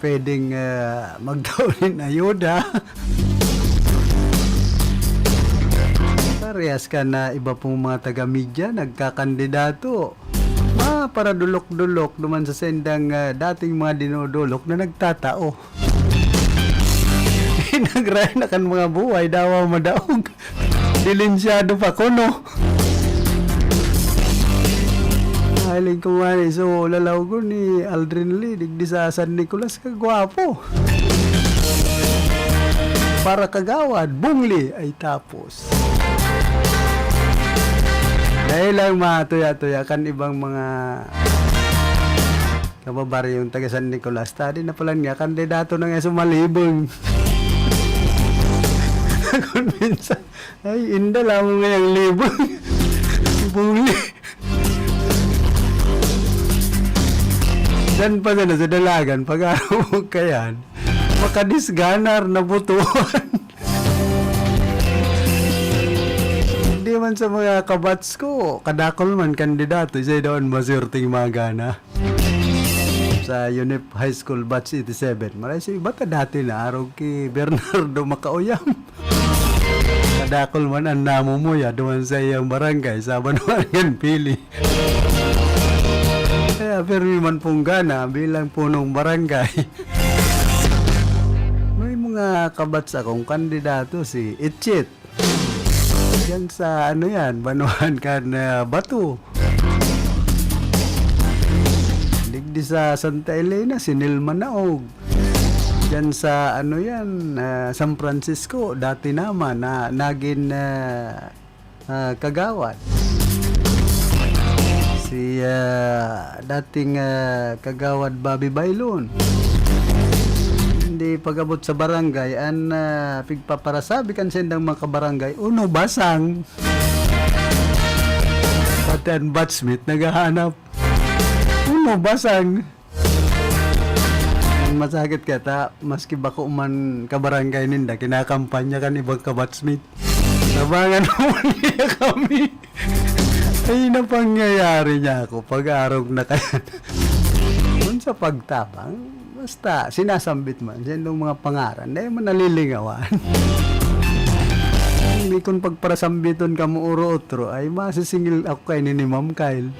pwedeng, ah, magtao nin ayuda. Parehas ka na iba pong mga taga-media, nagkakandidato. Maparadulok-dulok duman sa sendang, ah, dating mga dinodolok na nagtatao. Nagrayo na kan mga buhay, dawa madaog. Dilinsyado pa kuno. Mahiling ko nga ni, so, lalaw ko ni Aldrin Lee, digdi sa San Nicolas, kagwapo. Para kagawad, bungli, ay tapos. Dahil lang matuya-tuya kan ibang mga kababaryong taga San Nicolas, tadi na pala nga, kandidato na nga sumalibong. Kung minsan, ay, inda lamang ngayang libong. Bungli. Dan pa sana sa dalagan, pag-araw mo kayan, makadisganar na butuan. Hindi man sa mga kabats ko, kadakol man kandidato, isa daw ang maswerteng magana. Sa Unip High School Batch eighty-seven. Maray sa iba ta dati na arog ki Bernardo Macauyam. Kadakol man ang namumuya duman sa iyang barangay sa Banwangan Pili. Kaya pirmi man pong gana bilang punong barangay. May mga kabats akong kandidato, si Itchit. Diyan sa, ano yan, Banwangan, ah, Bato. Digdi sa Santa Elena, si Nel Manaog. Diyan sa, ano yan, ah, San Francisco, dati naman na naging, ah, ah, kagawad. Si, ah, dating, ah, kagawad Bobby Bailon. Hindi pag-abot sa barangay, an, ah, pigpaparasabi kan sendang mga kabarangay, "Uno, basang." Pati an batchmate naghahanap, "Uno, basang." Ang masakit kaya ta, maski bako man kabarangay ninda, kinakampanya kan ibang kabatchmate. Tabangan mo niya kami. Ay, napangyayari niya ako, pag-arog na kaya. Kung sa pagtabang, basta sinasambit man, sa indong mga pangaran, dahil man nalilingawan. Hindi kun pagparasambiton kamo uro-otro, ay masisingil ako kay ni, ni Ma'am Kyle.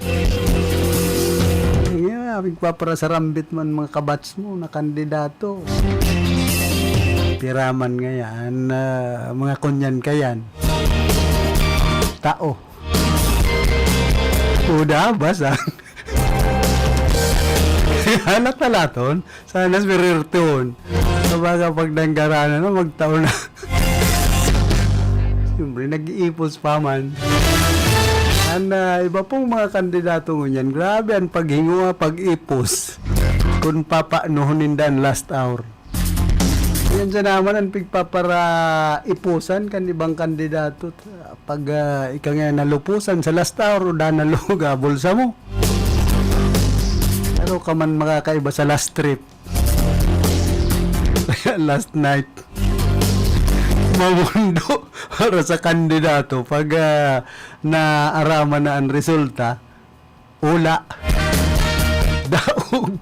Ngayon, pagpaparasarambit man mga kabats mo na kandidato. Piraman ngayon, ah, mga kunyan kayan. Tao. Uda, basa. Anak na laton. Sana swerte on. Kumbaga, pag nanggaranan na, magtaon na. Siyempre, nag-iipos pa man. An, ah, iba pong mga kandidato ngunyan, grabe ang paghingoa, pag-ipos. Kung papaanohon ninda an last hour. Yan siya naman ang pigpapara-ipusan kan ibang kandidato. Pag, ah, ika nga nalupusan sa last hour, o danalo ga bulsa mo. Pero ka man makakaiba sa last trip. Kaya last night, mamundo para sa kandidato. Pag, ah, naaraman na ang resulta, ula, daog.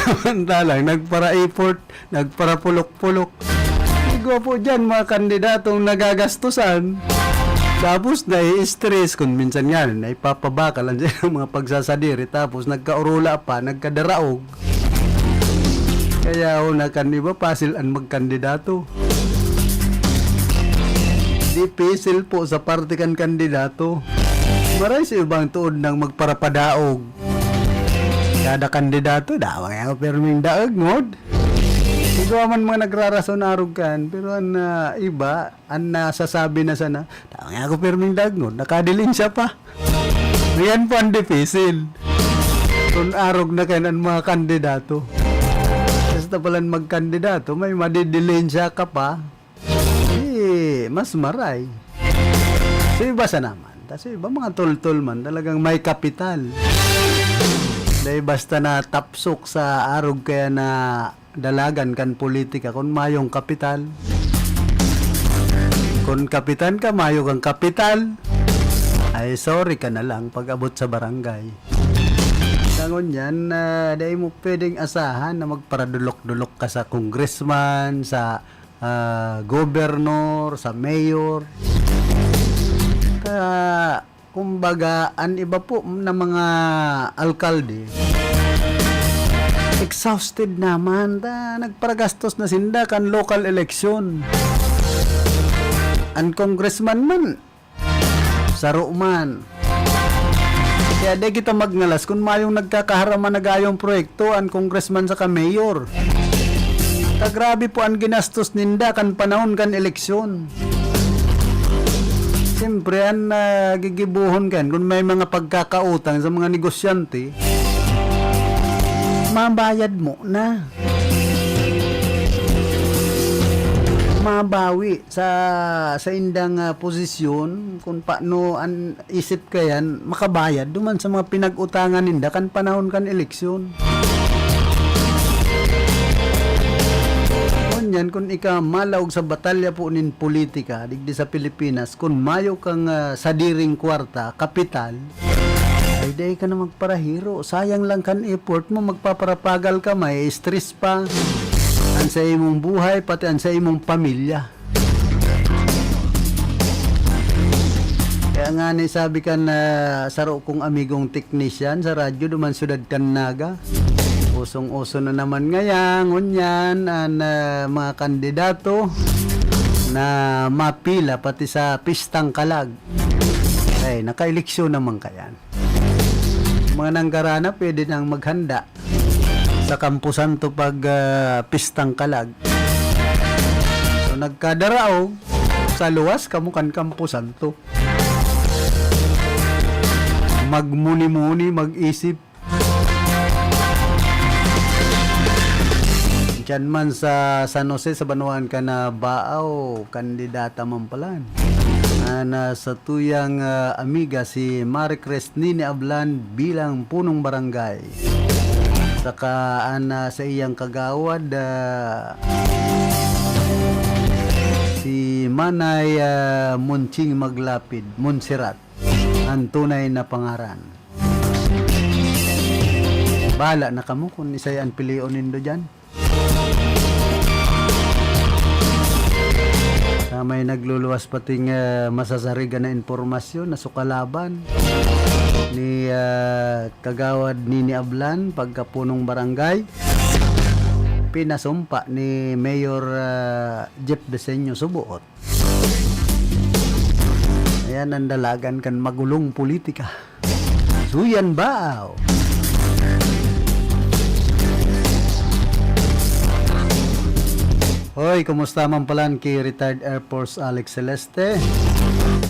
Samantalang nagpara-effort, nagparapulok-pulok. Igwa po dyan, mga kandidatong nagagastusan. Tapos nai-stress, kung minsan nga, naipapabakal ang mga pagsasadiri. Tapos nagkaurula pa, nagkadaraog. Kaya una kan iba, pasil an magkandidato. Dipisil po sa parte kan kandidato. Maray sa ibang tuod nang magparapadaog. Kada kandidato, dawa nga ako pirming daog, ngod. Igwa man mga nagrarason arog kan, pero an, ah, iba, an nasasabi na sana, "Tama nga ako, pirming dagno, nakadilin siya pa." Yan po ang dipisil. Kung arog na kayo ang mga kandidato. Basta palan magkandidato, may madidilin siya ka pa, eh, mas maray. So, iba sa naman. Kasi iba mga tol-tol man, talagang may kapital. Dahil basta na tapsok sa arog kaya na dalagan kan politika kun mayong kapital. Kun kapitan ka, mayo kang kapital, ay sorry ka na lang pag-abot sa barangay. Sa ngunyan, ah, dai mo pwedeng asahan na magparadulok-dulok ka sa congressman, sa, ah, gobernor, sa mayor. Kaya, kumbaga, an iba po na mga alkalde, exhausted naman. Ta, nagparagastos na sinda kan local election. An congressman man, saro man. Kaya di kita magngalas kun mayong nagkakaharaman na gayong proyekto an congressman saka mayor. Ta grabe po an ginastos ninda kan panahon kan eleksyon. Siyempre, an, ah, gigibohon kan, kun may mga pagkakautang sa mga negosyante, mabayad mo na. Mabawi sa, sa indang, ah, posisyon, kun paano an isip kayan makabayad duman sa mga pinag-utangan ninda kan panahon kan eleksyon. Ngunyan, kun ika malaog sa batalya po nin politika digdi sa Pilipinas, kun mayo kang, ah, sadiring kwarta, kapital, ay dai ka na magparahiro. Sayang lang kan effort mo, magpaparapagal ka, may stress pa an sa imong buhay, pati an sa imong pamilya. Kaya nga ni sabi kan, ah, saro kong amigong teknisyan sa radyo duman syudad kan Naga, usong-uso na naman ngaya, ngunyan, an, ah, mga kandidato na mapila pati sa pistang kalag. Ay, nakaeleksyon naman kayan. Mga nanggarana, pwede nang maghanda sa Kampo Santo pag, ah, pistang kalag. So, nagkadaraog, sa luwas kamo kan Kampo Santo. Magmuni-muni, mag-isip. Diyan man sa San Jose, sa banwaan kan Baao, kandidata man palan. An, ah, satuyang, ah, amiga si Maricres Nini Ablan bilang punong barangay. Saka an, ah, sa iyang kagawad, ah, si Manay, ah, Munching Maglapid, Montserrat, an tunay na pangaran. Bahala na kamo kun isay an pilion nindo diyan. Sa may nagluluwas pating, ah, masasarigan na impormasyon na sukalaban ni, ah, Kagawad Nini Ablan, pagkapunong barangay, pinasumpa ni Mayor, ah, Jeff Beseño Subuot. Ayan ang dalagan kan magulong politika. Suyan ba? Hoy, kumusta man palan ki retired Air Force Alex Celeste,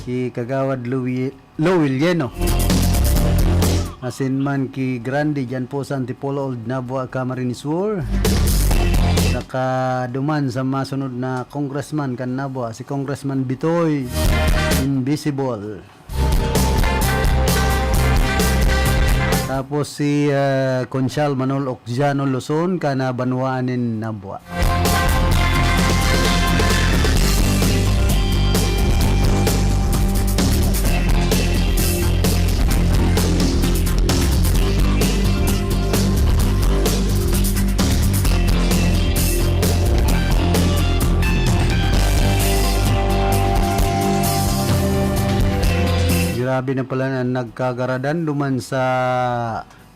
ki Kagawad Louis, Lowell Yeno, asin man ki Grande dyan po sa Antipolo, Old Nabua, Camarines Sur. Nakaduman sa masunod na congressman kan Nabua, si Congressman Bitoy Invisible. Tapos si, ah, Conchal Manol Ocjano Luzon, kan banwaan nin Nabua. Grabe na pala na nagkagaradan duman sa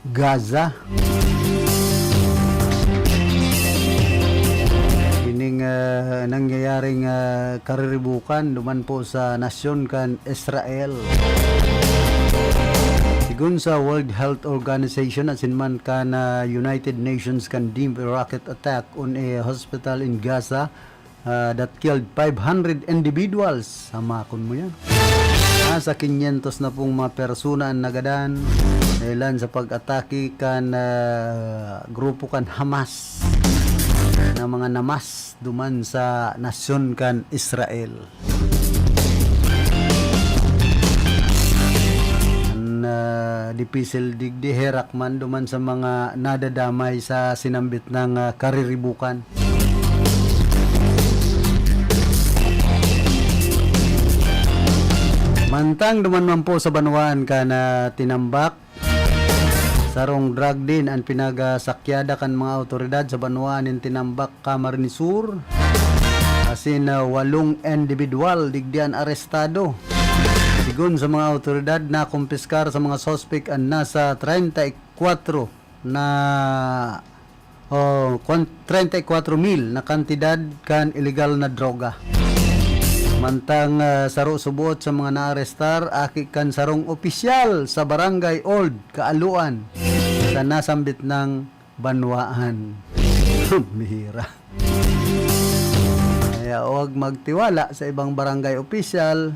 Gaza. nangyayaring, ah, kariribukan duman po sa nasyon kan Israel. Sigun sa World Health Organization, asin man kan, ah, United Nations condemned a rocket attack on a hospital in Gaza, ah, that killed five hundred individuals. Samakon mo yan. Nasa kinyentos na pong mga persona an nagadan dahelan sa pag-atake kan, ah, grupo kan Hamas na mga namas duman sa nasyon kan Israel. An, ah, dipisil digdi herak man duman sa mga nadadamay sa sinambit na, ah, kariribukan. Mantang duman man po sa banwaan kan, ah, Tinambac, sarong drug den an pinagasakyada kan mga awtoridad sa banwaan nin Tinambac, Camarines Sur. Asin, ah, walong indibidwal digdi an arestado. Sigun sa mga awtoridad, nakumpiskar sa mga suspek an nasa treinta y cuatro na, oh, kwan-, treinta y cuatro mil na kantidad kan ilegal na droga. Mantang, ah, saro suboot sa mga naarestar, aki kan sarong opisyal sa Barangay Old Kaaluan sa nasambit na banwaan. Mihira. Kaya huwag magtiwala sa ibang barangay opisyal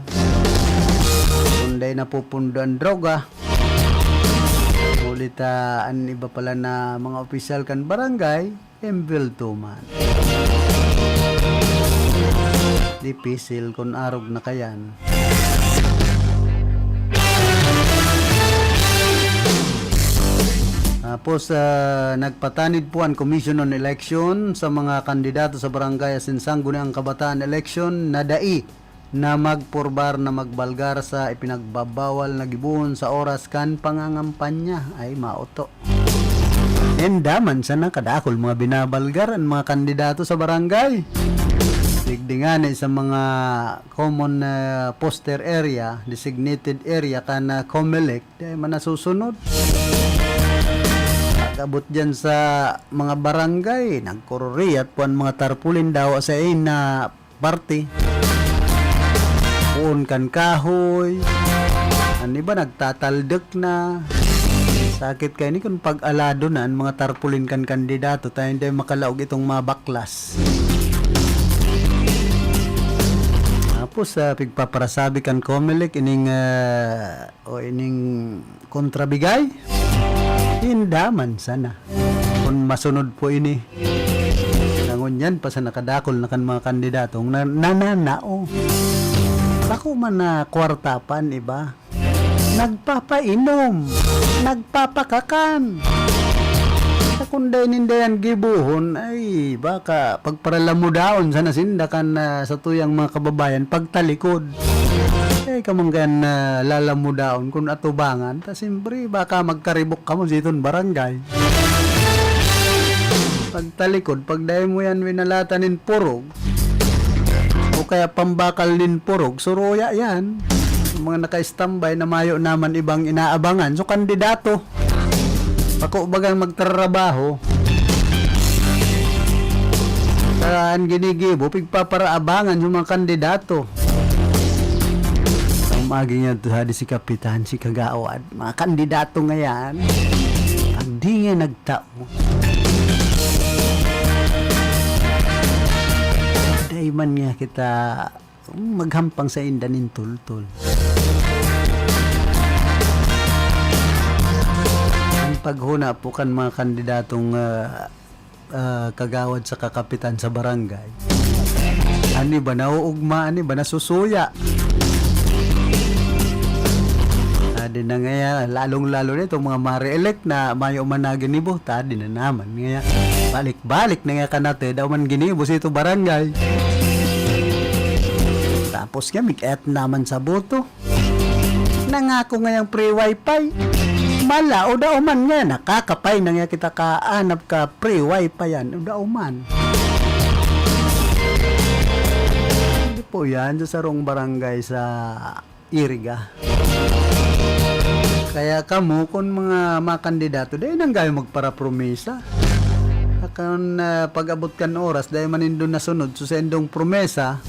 kung dai napupundo ang droga. Huli ta, an iba pala na mga opisyal kan barangay, embwelto man. Dipisil kun arog na kayan. Tapos, ah, nagpatanid po an Commission on Election sa mga kandidato sa barangay asin Sangguniang Kabataan Election na dai na magpurbar na magbalgar sa ipinagbabawal na gibohon sa oras kan pangangampanya. Ay, maoto. Enda man sana kadakul mga binabalgar an mga kandidato sa barangay. Digdi ngani sa mga common, ah, poster area, designated area kan, ah, Comelec, di man nasusunod. Pag-abot diyan sa mga barangay, nagkururiyat po an mga tarpaulin daw sa ina parte. Poon kan kahoy. An iba nagtataldek na. Sakit kaini kun pag-alado na an mga tarpaulin kan kandidato ta hindi makalaog itong mga baklas. Tapos, ah, pigpaparasabi kan Comelec ining, ah, o ining kontrabigay? Inda man sana. Kun masunod po ini, na ngunyan pa sa nakadakul na kan mga kandidatong na, nananao. Bako man na kwarta pa an iba. Nagpapainom, nagpapakakan. Sa kun dai ninda yan gibohon, ay, baka pagparalamudaon sana sinda kan, ah, sa tuyang mga kababayan, pagtalikod. Eh, kamanggayan na lalamudaon kun atubangan, ta siyempre, baka magkaribok kamo sa iton barangay. Pagtalikod, pag dai mo yan winalatan nin purog, o kaya pambakal nin purog, suruya yan. Yung mga naka-standby na mayo naman ibang inaabangan. So, kandidato. Bako bagang magtrabaho. Sa an ginigibo, pigpaparaabangan yung mga kandidato. Ang maagi niya to, hadi si Kapitan, si Kagawad. Mga kandidato ngayan, pag di nga nagtao, dai man nga kita maghampang sa inda nin tultol. Ang paghuna po kan mga kandidatong, ah, ah, kagawad sa kakapitan sa barangay, ani ba nauugma, ani ba nasusuya? Adi na ngaya, lalong-lalo na itong mga mare-elect na mayo man na ginibo, ta adi na naman ngaya. Balik-balik na ngaya kanate, daw man ginibo sa ito barangay. Tapos nga, mig-et naman sa boto. Nangako ngayang free wifi. Mala, o daw man nga, nakakapay na nga kita kaanap ka free wifi yan. O daw man. Hindi po yan sa sarong barangay sa Iriga. Kaya kamo, kun mga, mga kandidato, dai nang gayo magparapromesa. Sa Kan, ah, pag-abot kan oras, dai man nindo nasunod, so, sa indong promesa,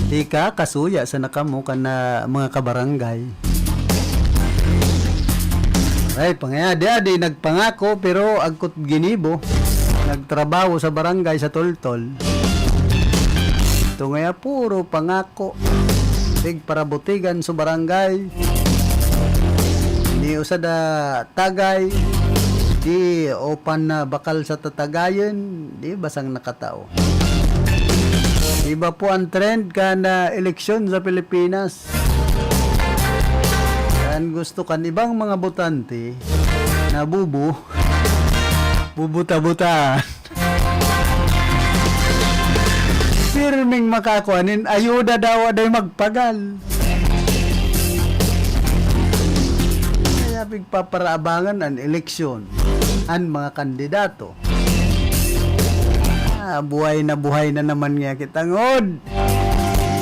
ikakasuya sana kamo kan, ah, mga kabarangay. Ay, pangayadi-adi, nagpangako, pero agkot ginibo. Nagtrabaho sa barangay sa Toltol. Ito ngaya, puro pangako. Tig parabutigan sa barangay. Ni usada tagay, di opan na bakal sa tatagayon, di basang nakatao. Iba po ang trend kan, ah, eleksyon sa Pilipinas. Kan gusto kan ibang mga botante na bubu, bubuta-butaan. Pirming makakuha nin ayuda daw, aday magpagal. Kaya pigpaparaabangan an eleksyon, an mga kandidato. Ah, buhay na buhay na naman nga kita ngod.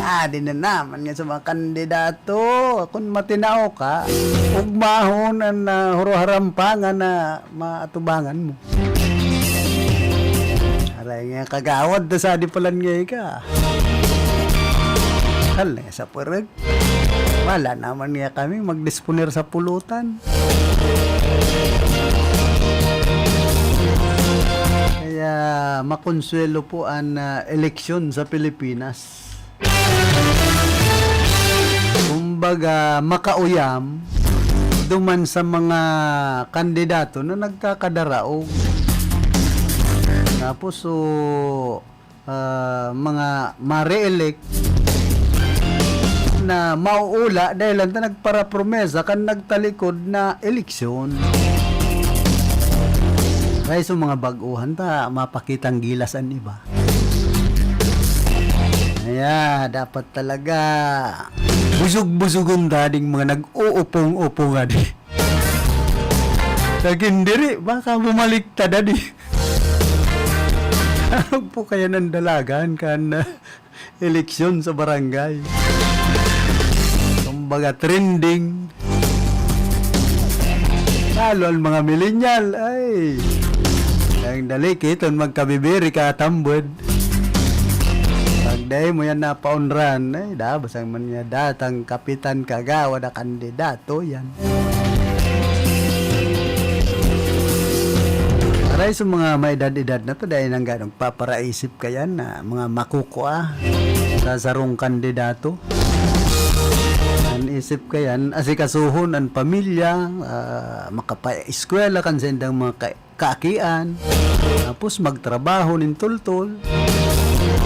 Ah, di na naman nga sa mga kandidato. Kung matinao ka, ugmahon an, ah, huruharampangan na maatubangan mo. Aray nga, kagawad na sa di palan nga ika. Hal na sa purag. Wala naman nga kami magdisponer sa pulutan. Kaya makonsuelo po an, ah, eleksyon sa Pilipinas. Kumbaga, makauyam duman sa mga kandidato na nagkakadaraog. Tapos, so, ah, mga ma-re-elect na mauula dahil lang ta nagparapromesa kan nagtalikod na eleksyon. Kaya sa mga baguhan ta, mapakitang gilas an iba. Kaya, dapat talaga busog-busogon ta ding mga nag-uupong-upong adi. Sa kindiri, baka bumaliktad adi. Ano po kaya nandalagan kan, ah, eleksyon sa barangay? Kumbaga, trending. Lalo ang mga millennial, ay, ang dali kiton magkabibiri ka tambod. Pag dai mo yan napaunran, ay, dabas ang man niya datang kapitan, kagawad, a kandidato yan. Aray sa mga may edad-edad na to, dahil nang ganong paparaisip ka yan na mga makukua sa sarong kandidato. An isip ka yan, asikasuhon an pamilya, ah, makapaeskwela kan sendang mga ka- kaakian. Tapos magtrabaho nin toltol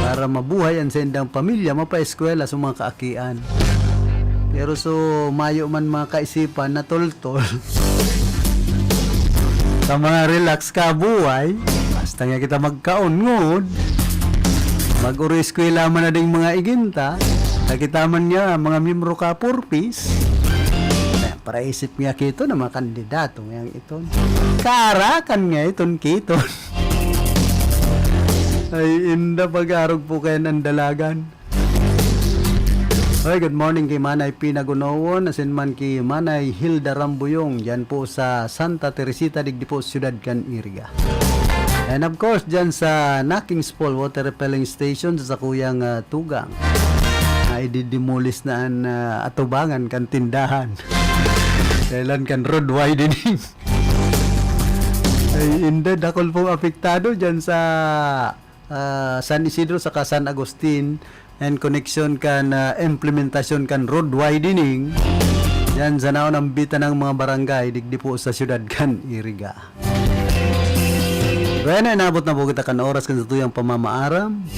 para mabuhay an saindang pamilya, mapaeskwela sa mga kaakian. Pero so, mayo man mga kaisipan na toltol. Sa mga relax ka buhay, basta nga kita magkaon ngod, mag-uri eskwela man na ding mga iginta, nakita man nga mga miyembro ka purpose, paraisip nga kito na mga kandidato ngayang iton. Kaarakan nga iton kiton. Ay, inda pag-arog po kayan ang dalagan. Ay, good morning kay Manay Pina Gunowon, asin man kay Manay Hilda Rambuyong, dyan po sa Santa Teresita, digdi po, siyudad kan Iriga. And of course, dyan sa Nakings Fall Water Refilling Station sa sakuyang, ah, tugang. Ay, didemolis na an, ah, atubangan kan tindahan. Kailan kan road widening? Ay, inda, dakul pong apektado dyan sa, ah, San Isidro saka San Agustin, and koneksyon kan, ah, implementasyon kan road widening dyan sa naunambitan ng mga barangay, digdi po sa siyudad kan Iriga. Bueno, inabot na po kita kan oras kan satuyang pamamaaram.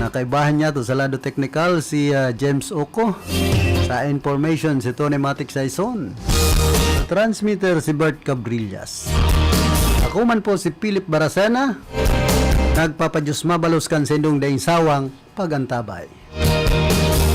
Nakaibahan niya to sa lado teknikal si, ah, James Oco. Sa information, si Tony Matic Saison. Sa transmitter, si Bert Cabrillas. Ako man po si Philip Baracena. Nagpapadyos mabalos kan sendong daing sawang pagantabay.